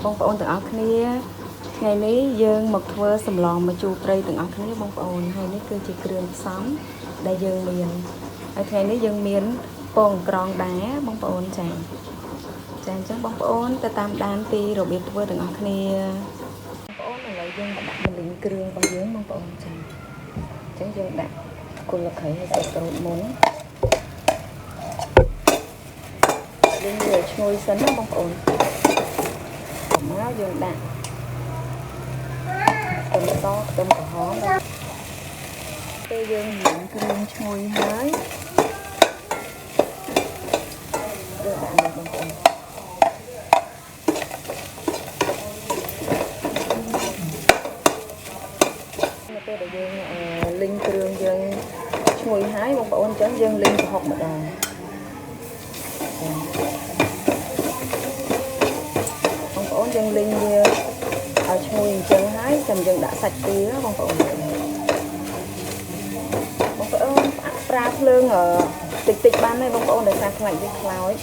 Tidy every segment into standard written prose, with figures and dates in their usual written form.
បងប្អូនទាំងអស់គ្នាថ្ងៃនេះយើងមកធ្វើសម្លម្ជូរព្រៃទាំងអស់គ្នាបងប្អូនហើយនេះគឺជាគ្រឿងផ្សំដែលយើងមានហើយថ្ងៃនេះយើងមានពងក្រងដែរបងប្អូនចាចាអញ្ចឹងបងប្អូនទៅតាមដានពីរបៀបធ្វើទាំងអស់គ្នាបងប្អូនឥឡូវយើងមកដាក់ម្លិញគ្រឿងរបស់យើងបងប្អូនចាអញ្ចឹងយើងដាក់គល់ល្ខៃហើយសាច់ក្រូចមុនយើងយកឈ្ងុយសិនណាបងប្អូនមកយើងដាក់ខ្ទឹមសខ្ទឹមក្រហមពេលយើងមានគ្រឿងឈ្ងុយហើយយើងដាក់នេះបងប្អូននៅពេលដែលយើងលីងគ្រឿងយើងឈ្ងុយហើយបងប្អូនអញ្ចឹងយើងលីងប្រហុកម្ដងបងប្អូនយើងលីងវាឲ្យឈ្ងុយអញ្ចឹងហើយចាំយើងដាក់សាច់ទាបងប្អូនបងប្អូនប្រើភ្លើងតិចតិចបានហើយបងប្អូនដោយសារខ្លាចវាខ្លោច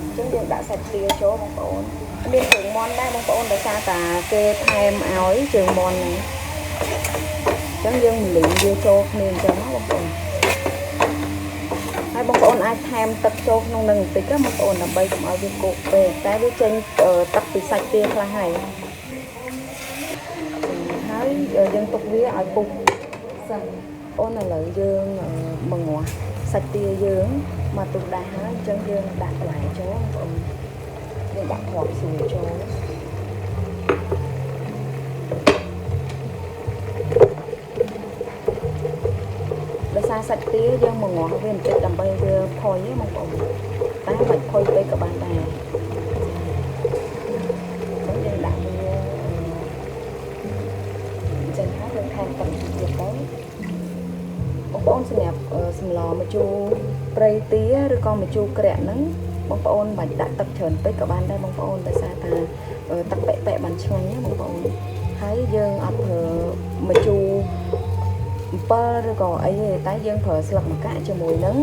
អញ្ចឹងយើងដាក់សាច់ទាចូលបងប្អូនមានជើងមាន់ដែរបងប្អូនដោយសារតាគេថែមឲ្យជើងមាន់ហ្នឹងអញ្ចឹងយើងលីងវាចូលគ្នាអញ្ចឹងណាបងប្អូនហើយបងប្អូនអាចថែមទឹកចូលក្នុងនឹងបន្តិចណាបងប្អូនដើម្បីកុំឲ្យវាគោកពេកតែវាចេញទឹកពីសាច់ទាខ្លះហើយហើយយើងទុកវាឲ្យពុះសិនអូនឥឡូវយើងមងាស់សាច់ទាយើងមកទុកដែរហើយអញ្ចឹងយើងដាក់បន្លែចូលបងប្អូនយើងដាក់គ្រាប់ស្រួយចូលដោយសារសាច់ទាយើងមងាស់វាបន្តិចដើម្បីវាផុយបងប្អូនតែមិនផុយពេកក៏បានដែរអញ្ចឹងយើងដាក់វាអញ្ចឹងហើយយើងថែមទឹកទៀតទៅបងប្អូនសម្រាប់សម្លម្ជូរព្រៃទាឬក៏ម្ជូរក្រាក់ហ្នឹងបងប្អូនមិនបាច់ដាក់ទឹកច្រើនពេកក៏បានដែរបងប្អូនដោយសារថាទឹកប៉ែកៗបានឆ្ងាញ់ណាបងប្អូនហើយយើងអត់ប្រើម្ជូរអំពិលឬក៏អីទេតែយើងប្រើស្លឹកម្កាក់ជាមួយនឹង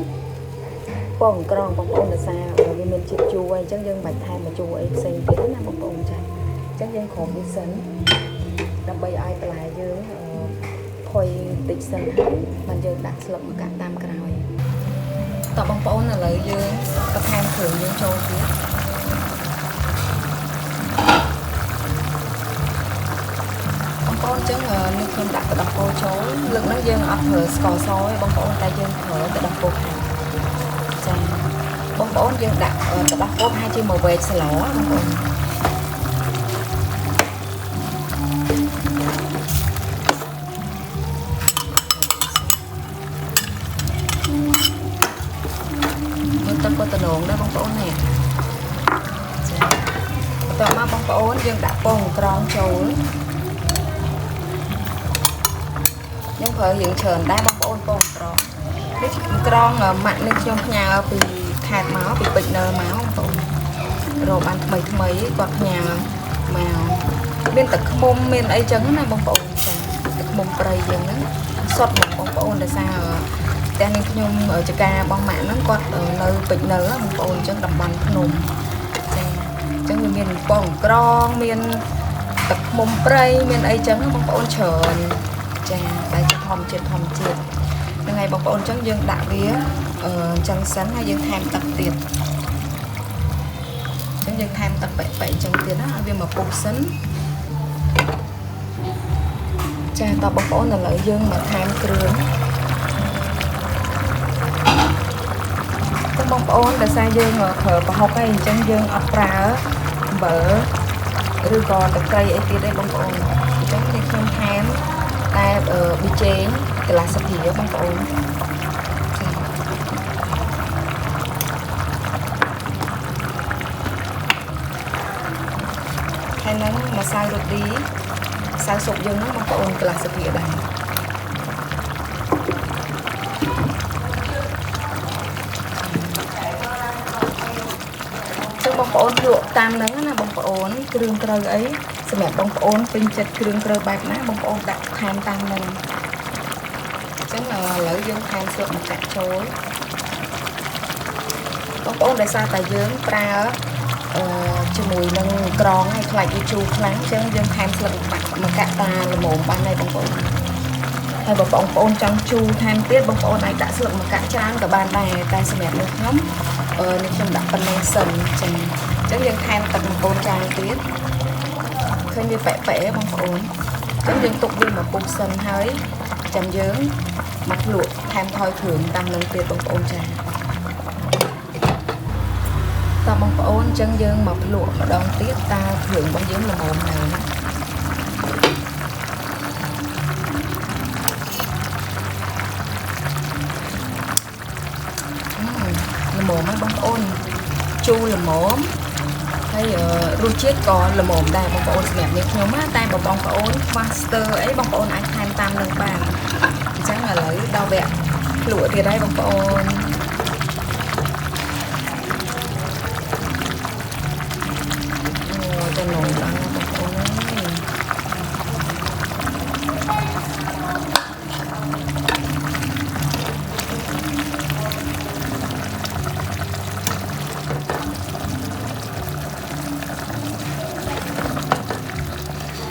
ពងក្រងបងប្អូនដោយសារវាមានជាតិជូរហើយអញ្ចឹងយើងមិនបាច់ថែមម្ជូរអីផ្សេងទៀតណាបងប្អូនចាអញ្ចឹងយើងគ្របវាសិនដើម្បីឲ្យបន្លែយើងផុយបន្តិចសិនហើយបានយើងដាក់ស្លឹកម្កាក់តាមក្រោយតោះបងប្អូនឥឡូវយើងបន្ថែមគ្រឿងយើងចូលទៀតបងប្អូនអញ្ចឹងនេះខ្ញុំដាក់ទឹកដោះគោចូលលើកហ្នឹងយើងអត់ប្រើស្ករសទេបងប្អូនតែយើងប្រើទឹកដោះគោខាប់ចាបងប្អូនយើងដាក់ទឹកដោះគោប្រហែលជាមួយវែកស្លបងប្អូនមើលទឹកក៏តំណងដែរបងប្អូននេះចាបន្ទាប់មកបងប្អូនយើងដាក់ពងក្រងចូលខ្ញុំប្រើរៀងច្រើនដែរបងប្អូនពងក្រងនេះក្រងម៉ាក់នេះខ្ញុំផ្ញើពីខេត្តមកពីពេជ្រនិលមកបងប្អូនរកបានថ្មីថ្មីគាត់ផ្ញើមកមានទឹកឃ្មុំមានអីចឹងណាបងប្អូនចាទឹកឃ្មុំព្រៃយើងហ្នឹងសុទ្ធបងប្អូនដោយសារផ្ទះនេះខ្ញុំចការរបស់ម៉ាក់ហ្នឹងគាត់នៅពេជ្រនិលបងប្អូនអញ្ចឹងតំបន់ភ្នំចាអញ្ចឹងវាមានពងក្រងមានទឹកឃ្មុំព្រៃមានអីចឹងបងប្អូនច្រើនចាតែជាធម្មជាតិធម្មជាតិហ្នឹងហើយបងប្អូនអញ្ចឹងយើងដាក់វាអញ្ចឹងសិនហើយយើងថែមទឹកទៀតអញ្ចឹងយើងថែមទឹកប៉ែកៗអញ្ចឹងទៀតណាឲ្យវាមកពុះសិនចាតោះបងប្អូនឥឡូវយើងមកថែមគ្រឿងចឹងបងប្អូនដោយសារយើងប្រើប្រហុកហើយអញ្ចឹងយើងអត់ប្រើអំបិលឬក៏ទឹកត្រីអីទៀតទេបងប្អូនអញ្ចឹងនេះខ្ញុំថែមតែប៊ីចេងកន្លះស្លាបព្រាបងប្អូនហើយនឹងម្សៅរ៉ូឌីម្សៅស៊ុបយើងហ្នឹងបងប្អូនកន្លះស្លាបព្រាដែរចឹងបងប្អូនលក់តាមហ្នឹងណាបងប្អូនគ្រឿងត្រូវអីសម្រាប់បងប្អូនពេញចិត្តគ្រឿងត្រូវបែបណាបងប្អូនដាក់ថែមតាមហ្នឹងអញ្ចឹងឥឡូវយើងថែមស្លឹកម្កាក់ចូល បងប្អូនដោយសារតែយើងប្រើជាមួយនឹងក្រងហើយខ្លាចវាជូរខ្លាំងអញ្ចឹងយើងថែមស្លឹកម្កាក់តាល្មមបានហើយបងប្អូនហើយបើបងប្អូនចង់ជូរថែមទៀតបងប្អូនអាចដាក់ស្លឹកម្កាក់ច្រើនក៏បានដែរតែសម្រាប់នេះខ្ញុំនេះខ្ញុំដាក់ប៉ុណ្ណេះសិនចឹងអញ្ចឹងយើងថែមទឹកមួយកូនចានទៀតឃើញវាប៉ែប៉ែបងប្អូនអញ្ចឹងយើងទុកវាមកពុះសិនហើយចាំយើងមកភ្លក់ថែមថយគ្រឿងតាមនឹងទៀតបងប្អូនចាតើបងប្អូនអញ្ចឹងយើងមកភ្លក់ម្ដងទៀតតើគ្រឿងរបស់យើងល្មមនៅល្មមហើយបងប្អូនជូរល្មមហើយរសជាតិក៏ល្មមដែរបងប្អូនសម្រាប់នេះខ្ញុំណាតែបើបងប្អូនខ្វះស្ទើអីបងប្អូនអាចថែមតាមនឹងបានអញ្ចឹងឥឡូវដល់វគ្គភ្លក់ទៀតហើយបងប្អូនអូចំណងដល់បងប្អូនអើយ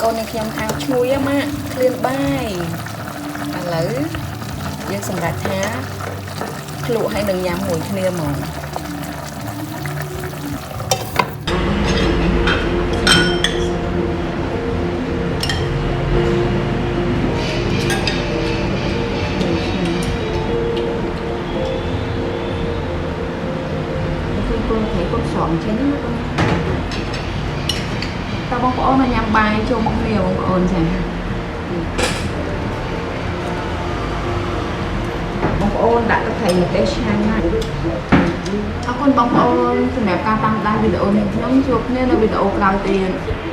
កូននេះខ្ញុំថាឈ្ងុយម៉ាក់ឃ្លានបាយឥឡូវយើងសម្រាប់ថាភ្លក់ឲ្យនឹងញ៉ាំមួយគ្នាហ្មងឃើញកូនត្រីកូនស្រង់ចេញណាកូនតើបងប្អូនមកញ៉ាំបាយចូលមកគ្នាបងប្អូនចាបងប្អូនដាក់ទឹកត្រីម្ទេសឆ្ងាញ់ណាស់អរគុណបងប្អូនសម្រាប់ការតាមដានវីដេអូនេះខ្ញុំជួបគ្នានៅវីដេអូក្រោយទៀត។